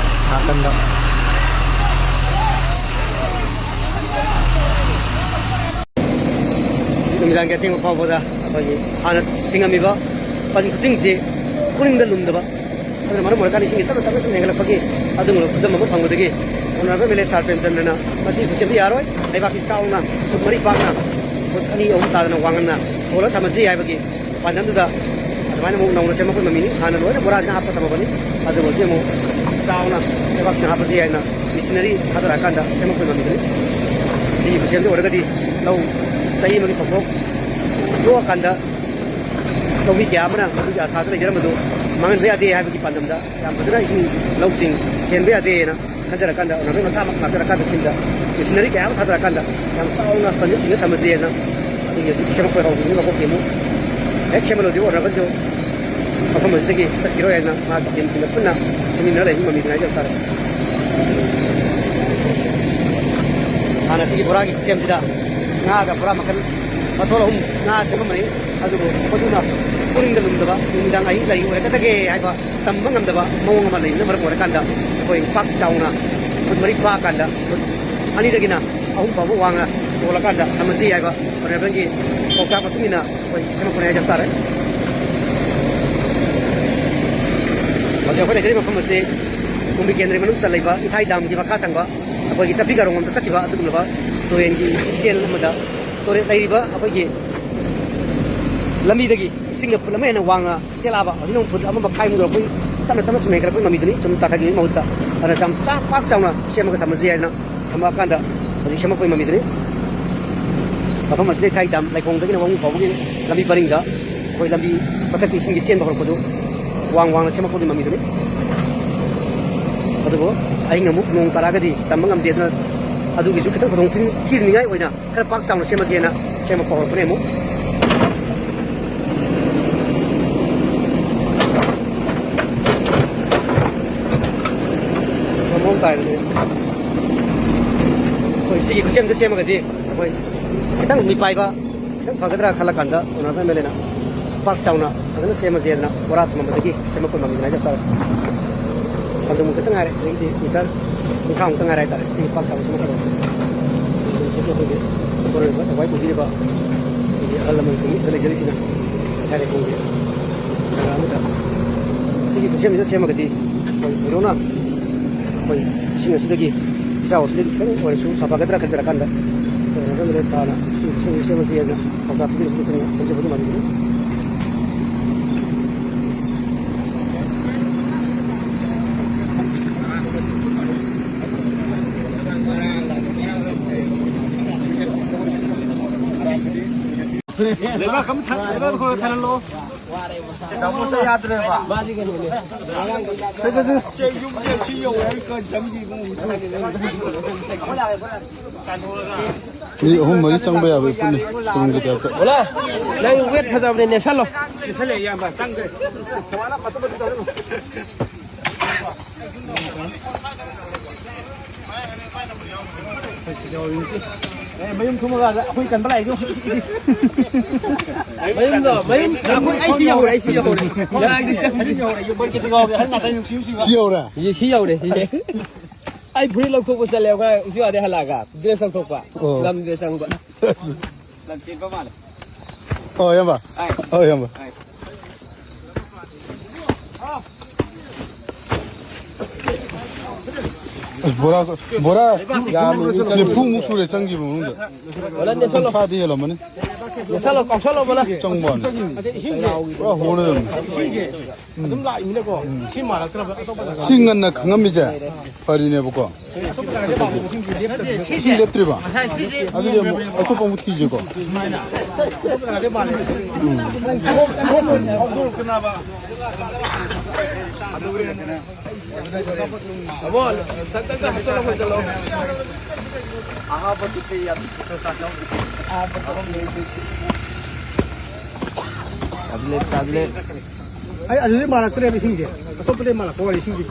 ꯅꯥꯀꯟꯗ꯫ ꯅꯨꯃꯤꯗꯥꯡꯒꯤ ꯑꯊꯦꯡꯕ ꯐꯥꯎꯕꯗ ꯑꯩꯈꯣꯏꯒꯤ ꯍꯥꯟꯅ ꯊꯤꯡꯉꯝꯃꯤꯕ ꯄꯟ ꯈꯨꯆꯤꯡꯁꯤ ꯄꯨꯛꯅꯤꯡꯗ ꯂꯨꯝꯗꯕ, ꯑꯗꯨꯅ ꯃꯔꯝ ꯑꯣꯏꯔꯀꯥꯟꯗ ꯏꯁꯤꯡꯒꯤ ꯇꯞꯅ ꯇꯞꯅ ꯁꯨꯝ ꯍꯦꯟꯒꯠꯂꯛꯄꯒꯤ ꯑꯗꯨꯒꯨꯝꯂꯕ ꯈꯨꯗꯝ ꯑꯃ ꯐꯪꯕꯗꯒꯤ ꯍꯣꯅꯔꯕꯜ ꯑꯦꯝ ꯑꯦꯜ ꯑꯦ ꯁꯥꯔ ꯄ꯭ꯔꯦꯝꯆꯟꯗ꯭ꯔꯅ ꯃꯁꯤ ꯍꯨꯠꯁꯦꯝꯕ ꯌꯥꯔꯣꯏ, ꯂꯩꯕꯥꯛꯁꯤ ꯆꯥꯎꯅ ꯐꯨꯠ ꯃꯔꯤ ꯄꯥꯛꯅ ꯐꯨꯠ ꯑꯅꯤ ꯑꯍꯨꯝ ꯇꯥꯗꯅ ꯋꯥꯡꯍꯟꯅ ꯊꯣꯜꯂꯒ ꯊꯝꯃꯁꯤ ꯍꯥꯏꯕꯒꯤ ꯄꯥꯟꯗꯝꯗꯨꯗ ꯑꯗꯨꯃꯥꯏꯅ ꯑꯃꯨꯛ ꯅꯧꯅ ꯁꯦꯝꯃꯛꯄ ꯃꯃꯤꯅꯤ꯫ ꯍꯥꯟꯅ ꯂꯣꯏꯅ ꯕꯣꯔꯥꯁꯤꯅ ꯍꯥꯞꯄ ꯊꯝꯃꯕꯅꯤ꯫ ꯑꯗꯨꯕꯨ ꯍꯧꯖꯤꯛ ꯑꯃꯨꯛ ꯆꯥꯎꯅ ꯂꯩꯕꯥꯛꯁꯤꯅ ꯍꯥꯞꯄꯁꯤ ꯍꯥꯏꯅ ꯃꯦꯆꯤꯅꯔꯤ ꯊꯥꯗꯔꯛꯑꯀꯥꯟꯗ ꯁꯦꯝꯃꯛꯄ ꯃꯃꯤꯗꯨꯅꯤ꯫ ꯁꯤꯒꯤ ꯈꯨꯠꯁꯦꯝꯗꯨ ꯑꯣꯏꯔꯒꯗꯤ ꯂꯧ ꯆꯍꯤ ꯑꯃꯒꯤ ꯐꯧꯊꯣꯛ ꯂꯣꯛꯑꯀꯥꯟꯗ ꯂꯧꯃꯤ ꯀꯌꯥ ꯑꯃꯅ ꯃꯗꯨꯒꯤ ꯑꯁꯥꯗ ꯂꯩꯖꯔꯝꯕꯗꯨ ꯃꯥꯡꯍꯟꯕ ꯌꯥꯗꯦ ꯍꯥꯏꯕꯒꯤ ꯄꯥꯟꯗꯝꯗ ꯌꯥꯝ ꯐꯖꯅ ꯏꯁꯤꯡ ꯂꯧꯁꯤꯡ ꯁꯦꯟꯕ ꯌꯥꯗꯦꯅ ꯈꯟꯖꯔꯀꯥꯟꯗ ꯑꯣꯅꯔꯗ ꯃꯁꯥꯃꯛ ꯂꯥꯛꯆꯔꯀꯥꯟꯗ ꯁꯤꯗ ꯃꯦꯆꯤꯅꯔꯤ ꯀꯌꯥ ꯑꯃ ꯊꯥꯗꯔꯀꯥꯟꯗ ꯌꯥꯝ ꯆꯥꯎꯅ ꯄꯟꯖ ꯊꯤꯡꯅ ꯊꯝꯃꯁꯦꯅ ꯑꯩꯈꯣꯏꯒꯤ ꯍꯧꯖꯤꯛ ꯁꯦꯝꯃꯛꯄ ꯍꯧꯈꯤꯕꯅꯤ꯫ ꯃꯀꯣꯛꯇꯤ ꯑꯃꯨꯛ ꯍꯦꯛ ꯁꯦꯝꯕ ꯂꯣꯏꯗ꯭ꯔꯤꯕ ꯑꯣꯅꯔꯗꯁꯨ ꯃꯐꯝ ꯑꯁꯤꯗꯒꯤ ꯆꯠꯈꯤꯔꯣꯏ ꯍꯥꯏꯅ ꯃꯍꯥꯛꯀꯤ ꯇꯤꯝꯁꯤꯡꯒ ꯄꯨꯟꯅ ꯁꯤꯟꯃꯤꯟꯅꯔ ꯂꯩꯕ ꯃꯃꯤꯗꯨꯅ ꯍꯥꯏꯖꯕ ꯇꯥꯔꯦ꯫ ꯍꯥꯟꯅ ꯁꯤꯒꯤ ꯕꯣꯔꯥꯒꯤ ꯈꯨꯠꯁꯦꯝꯁꯤꯗ ꯉꯥꯒ ꯕꯣꯔꯥ ꯃꯈꯜ ꯃꯊꯣꯜ ꯑꯍꯨꯝ ꯉꯥ ꯁꯦꯝꯃꯝꯕꯅꯤ꯫ ꯑꯗꯨꯕꯨ ꯃꯗꯨꯅ ꯄꯨꯛꯅꯤꯡꯗ ꯂꯨꯝꯗꯕ ꯅꯨꯃꯤꯗꯥꯡ ꯑꯍꯤꯡ ꯂꯩ ꯑꯣꯏꯔꯛꯀꯗꯒꯦ ꯍꯥꯏꯕ ꯇꯝꯕ ꯉꯝꯗꯕ ꯃꯑꯣꯡ ꯑꯃ ꯂꯩꯕꯅ ꯃꯔꯝ ꯑꯣꯏꯔꯀꯥꯟꯗ ꯑꯩꯈꯣꯏ ꯄꯥꯛ ꯆꯥꯎꯅ ꯐꯨꯠ ꯃꯔꯤ ꯄꯥꯛꯀꯥꯟꯗ ꯐꯨꯠ ꯑꯅꯤꯗꯒꯤꯅ ꯑꯍꯨꯝ ꯐꯥꯎꯕ ꯋꯥꯡꯅ ꯌꯣꯜꯂꯀꯥꯟꯗ ꯊꯝꯃꯁꯤ ꯍꯥꯏꯕ ꯑꯣꯅꯔꯦꯕꯜꯒꯤ ꯄꯥꯎꯇꯥꯛ ꯃꯇꯨꯡ ꯏꯟꯅ ꯑꯩꯈꯣꯏ ꯁꯦꯝꯃꯛꯄꯅꯤ ꯍꯥꯏꯖꯕ ꯇꯥꯔꯦ꯫ ꯍꯧꯖꯤꯛ ꯑꯩꯈꯣꯏ ꯂꯩꯖꯔꯤꯕ ꯃꯐꯝ ꯑꯁꯤ ꯀꯨꯝꯕꯤ ꯀꯦꯟꯗ꯭ꯔꯒꯤ ꯃꯅꯨꯡ ꯆꯜꯂꯤꯕ ꯏꯊꯥꯏ ꯗꯥꯝꯒꯤ ꯃꯈꯥ ꯊꯪꯕ ꯑꯩꯈꯣꯏꯒꯤ ꯆꯥꯛꯄꯤ ꯀꯥꯔꯣꯡꯂꯣꯝꯗ ꯆꯠꯈꯤꯕ ꯑꯗꯨꯒꯨꯝꯂꯕ ꯇꯨꯔꯦꯟꯒꯤ ꯏꯆꯦꯜ ꯑꯃꯗ ꯇꯨꯔꯦꯜ ꯂꯩꯔꯤꯕ ꯑꯩꯈꯣꯏꯒꯤ ꯂꯝꯕꯤꯗꯒꯤ ꯏꯁꯤꯡꯅ ꯐꯨꯠ ꯑꯃ ꯍꯦꯟꯅ ꯋꯥꯡꯅ ꯆꯦꯜꯂꯛꯑꯕ, ꯍꯧꯖꯤꯛꯅ ꯑꯃꯨꯛ ꯐꯨꯠ ꯑꯃ ꯃꯈꯥꯏꯃꯨꯛ ꯌꯧꯔꯛꯄꯒꯤ ꯇꯞꯅ ꯇꯞꯅ ꯁꯨꯝ ꯍꯦꯟꯒꯠꯂꯛꯄꯒꯤ ꯃꯃꯤꯗꯨꯅꯤ꯫ ꯁꯨꯝ ꯇꯥꯊꯛꯈꯤꯕꯒꯤ ꯃꯍꯨꯠꯇ ꯑꯗꯨꯅ ꯌꯥꯝ ꯆꯥꯎ-, ꯄꯥꯛ ꯆꯥꯎꯅ ꯁꯦꯝꯃꯒ ꯊꯝꯃꯁꯤ ꯍꯥꯏꯗꯅ ꯊꯝꯃꯛꯑꯀꯥꯟꯗ ꯍꯧꯖꯤꯛ ꯁꯦꯝꯃꯛꯄꯒꯤ ꯃꯃꯤꯗꯨꯅꯤ꯫ ꯃꯐꯝ ꯑꯁꯤꯗ ꯏꯊꯥꯏ ꯗꯥꯝ ꯂꯩꯈꯣꯡꯗꯒꯤꯅ ꯋꯥꯉꯨ ꯐꯥꯎꯕꯒꯤ ꯂꯝꯕꯤ ꯄꯔꯤꯡꯗ ꯑꯩꯈꯣꯏ ꯂꯝꯕꯤ ꯃꯊꯛꯀꯤ ꯏꯁꯤꯡꯒꯤ ꯆꯦꯟꯕ ꯍꯧꯔꯛꯄꯗꯨ ꯋꯥꯡ ꯋꯥꯡꯅ ꯁꯦꯝꯃꯛꯄꯒꯤ ꯃꯃꯤꯗꯨꯅꯤ꯫ ꯑꯗꯨꯕꯨ ꯑꯍꯤꯡ ꯑꯃꯨꯛ ꯅꯣꯡ ꯇꯥꯔꯛꯑꯒꯗꯤ ꯇꯝꯕ ꯉꯝꯗꯦ꯫ ꯑꯗꯨꯅ ꯑꯗꯨꯒꯤꯁꯨ ꯈꯤꯇꯪ ꯈꯨꯗꯣꯡ ꯊꯤ-, ꯊꯤꯗꯅꯤꯡꯉꯥꯏ ꯑꯣꯏꯅ ꯈꯔ ꯄꯥꯛ ꯆꯥꯎꯅ ꯁꯦꯝꯃꯁꯦꯅ ꯁꯦꯝꯃꯛꯄ ꯍꯧꯔꯛꯄꯅꯦ ꯑꯃꯨꯛ꯫ ꯃꯑꯣꯡ ꯇꯥꯏꯗꯅ ꯑꯩꯈꯣꯏ ꯁꯤꯒꯤ ꯈꯨꯠꯁꯦꯝꯗ ꯁꯦꯝꯃꯒꯗꯤ ꯑꯩꯈꯣꯏ ꯈꯤꯇꯪ ꯃꯤꯄꯥꯏꯕ ꯈꯤꯇꯪ ꯐꯒꯗ꯭ꯔꯥ ꯈꯜꯂ ꯀꯥꯟꯗ ꯑꯣꯅꯔꯕꯜ ꯑꯦꯝ ꯑꯦꯜ ꯑꯦꯅ ꯄꯥꯛ ꯆꯥꯎꯅ ꯐꯖꯅ ꯁꯦꯝꯃꯁꯦꯗꯅ ꯕꯣꯔꯥ ꯊꯝꯃꯝꯕꯗꯒꯤ ꯁꯦꯝꯃꯛꯄ ꯃꯃꯤꯡ ꯍꯥꯏꯖꯕ ꯇꯥꯔꯦ꯫ ꯈꯪꯗꯦ, ꯃꯨꯛ ꯈꯤꯇꯪ ꯉꯥꯏꯔꯦ, ꯑꯗꯒꯤꯗꯤ ꯃꯤꯇꯔ ꯀꯨꯟꯊ꯭ꯔꯥꯃꯨꯛꯇ ꯉꯥꯏꯔꯦ ꯍꯥꯏꯇꯥꯔꯦ꯫ ꯁꯤꯒꯤ ꯄꯥꯛ ꯆꯥꯎꯅ ꯁꯦꯝꯃꯛꯀꯗꯕ꯫ ꯑꯗꯨꯅ ꯍꯧꯖꯤꯛ ꯑꯩꯈꯣꯏꯒꯤ ꯑꯩꯈꯣꯏ ꯊꯋꯥꯏ ꯄꯨꯕꯤꯔꯤꯕ ꯑꯩꯈꯣꯏꯒꯤ ꯑꯍꯜ ꯂꯃꯟꯁꯤꯡ ꯁꯤꯗ ꯂꯩꯖꯔꯤꯁꯤꯅ ꯍꯥꯏꯔꯦ ꯈꯪꯗꯦ꯫ ꯖꯒꯥ ꯑꯃꯗ ꯁꯤꯒꯤ ꯈꯨꯠꯁꯦꯝꯁꯤꯗ ꯁꯦꯝꯃꯒꯗꯤ ꯑꯩꯈꯣꯏ ꯊꯣꯏꯗꯣꯛꯅ ꯑꯩꯈꯣꯏ ꯏꯁꯤꯡ ꯑꯁꯤꯗꯒꯤ, ꯏꯆꯥꯎ ꯑꯁꯤꯗꯒꯤ ꯈꯤꯇꯪ ꯑꯣꯏꯔꯁꯨ ꯁꯥꯐꯒꯗ꯭ꯔꯥ ꯈꯟꯖꯔꯀꯥꯟꯗ ꯃꯊꯪꯗ ꯆꯥꯅ ꯁꯤ ꯁꯦꯝ-, ꯁꯦꯝꯃꯁꯤ ꯍꯥꯏꯅ ꯄꯥꯎꯇꯥꯛ ꯄꯤꯕꯤꯔꯤꯕ ꯃꯇꯨꯡ ꯏꯟꯅ ꯁꯦꯝꯖꯕ ꯑꯗꯨꯃꯥꯏꯅ ꯇꯧꯖꯔꯤ꯫ ꯂꯩꯕꯥꯛ ꯑꯃ ꯊꯥ-, ꯂꯩꯕꯥꯛ ꯈꯔ ꯊꯥꯍꯜꯂꯣ꯫ ꯗꯥꯕꯣꯁ ꯌꯥꯗ꯭ꯔꯦꯕ꯫ ꯁꯦ, ꯌꯨꯝꯁꯦ ꯁꯤ ꯌꯧꯔꯦ, ꯑꯩ ꯀ-, ꯆꯪꯈꯤꯕ ꯉꯝꯗ꯭ꯔꯦ꯫ ꯃꯤ ꯑꯍꯨꯝ ꯃꯔꯤ ꯆꯪꯕ ꯌꯥꯕ ꯄꯨꯟꯅ ꯁꯨꯔꯨꯡꯒꯤ ꯇꯥꯏꯞꯇ꯫ ꯕꯣꯂꯥ, ꯅꯪ ꯋꯦꯠ ꯐꯖꯕꯅꯦ, ꯅꯦꯠꯁꯜꯂꯣ꯫ ꯅꯦꯠꯁꯜꯂꯦ, ꯏꯌꯥꯝꯕ, ꯆꯪꯈ꯭ꯔꯦ꯫ ꯑꯦ, ꯃꯌꯨꯝ ꯊꯨꯝꯃꯒ ꯑꯩꯈꯣꯏ ꯀꯟꯕ ꯂꯥꯛꯏꯗꯣ꯫ ꯃꯌꯨꯝꯗꯣ, ꯃꯌꯨꯝ, ꯑꯩꯈꯣꯏ, ꯑꯩ ꯁꯤ ꯌꯧꯔꯦ, ꯑꯩ ꯁꯤ ꯌꯧꯔꯦ꯫ ꯉꯔꯥꯡꯗꯤ ꯆꯪꯗ꯭ꯔꯤ꯫ ꯁꯤ ꯌꯧꯔꯦ꯫ ꯁꯤ ꯌꯧꯔꯦ, ꯁꯤ꯫ ꯑꯩ ꯐꯨꯔꯤꯠ ꯂꯧꯊꯣꯛꯄ ꯆꯠꯂꯦ, ꯑꯉꯥꯡ ꯁꯤ ꯋꯥꯗꯩ ꯍꯜꯂꯛꯑꯒ ꯗ꯭ꯔꯦꯁ ꯂꯧꯊꯣꯛꯄ꯫ ꯑꯣ꯫ ꯉꯝꯗ꯭ꯔꯦ ꯆꯪꯕ꯫ ꯂꯝ ꯆꯦꯟꯕ ꯃꯥꯜꯂꯦ꯫ ꯑꯣ, ꯏꯌꯥꯝꯕ꯫ ꯑꯥꯏ꯫ ꯑꯣ, ꯏꯌꯥꯝꯕ꯫ ꯑꯥꯏ꯫ ꯑꯁ, ꯕꯣꯔꯥ, ꯕꯣꯔꯥ ꯌꯥꯝꯃꯤ, ꯃꯤ ꯅꯤꯐꯨꯃꯨꯛ ꯁꯨꯔꯦ ꯆꯪꯈꯤꯕ ꯃꯅꯨꯡꯗ꯫ ꯕꯣꯂꯥ, ꯅꯦꯠꯁꯜꯂꯣ꯫ ꯀꯨꯟꯊ꯭ꯔꯥꯗꯤ ꯍꯦꯜꯂꯝꯃꯅꯤ꯫ ꯅꯦꯠꯁꯜꯂꯣ, ꯀꯥꯎꯁꯜꯂꯣ, ꯕꯣꯂꯥ꯫ ꯆꯪꯕ ꯋꯥꯅꯤ꯫ ꯄꯨꯔꯥ ꯍꯣ ꯂꯩꯔꯝꯃꯦ꯫ ꯑꯗꯨꯝ ꯂꯥꯛꯏꯃꯤꯅꯀꯣ꯫ ꯁꯤ ꯃꯥꯜꯂꯛꯇ꯭ꯔꯕ ꯑꯇꯣꯞꯄ ꯖꯒꯥ꯫ ꯁꯤ ꯉꯟꯅ ꯈꯪꯉꯝꯃꯤꯁꯦ ꯐꯔꯤꯅꯦꯕꯀꯣ꯫ ꯑꯇꯣꯞꯄ ꯖꯒꯥꯗ ꯃꯥꯜꯂꯛꯄꯁꯤꯡꯗꯤ ꯂꯦꯞꯇꯕꯅꯦ꯫ ꯁꯤ ꯂꯦꯞꯇ꯭ꯔꯤꯕ? ꯑꯗꯨꯗꯤ ꯑꯃꯨꯛ ꯑꯇꯣꯞꯄ ꯑꯃꯨꯛ ꯊꯤꯁꯤꯀꯣ꯫ ꯁꯨꯃꯥꯏꯅ꯫ ꯑꯇꯣꯞꯄ ꯖꯒꯥꯗ ꯃꯥꯜꯂꯦ꯫ ꯑꯃꯣ, ꯇꯛ ꯇꯛ ꯇꯛ ꯍꯥꯞꯆꯜꯂꯣ, ꯍꯣꯏ, ꯆꯠꯂꯣ꯫ ꯇꯥꯕꯤꯂꯦ, ꯇꯥꯕꯤꯂꯦ꯫ ꯑꯩ ꯑꯗꯨꯗꯤ ꯃꯥꯜꯂꯛꯇ꯭ꯔꯦꯕ ꯏꯁꯤꯡꯁꯦ꯫ ꯑꯇꯣꯞꯄꯗꯩ ꯃꯥꯜꯂꯛꯄ ꯋꯥꯔꯤ ꯏꯁꯤꯡꯁꯦ꯫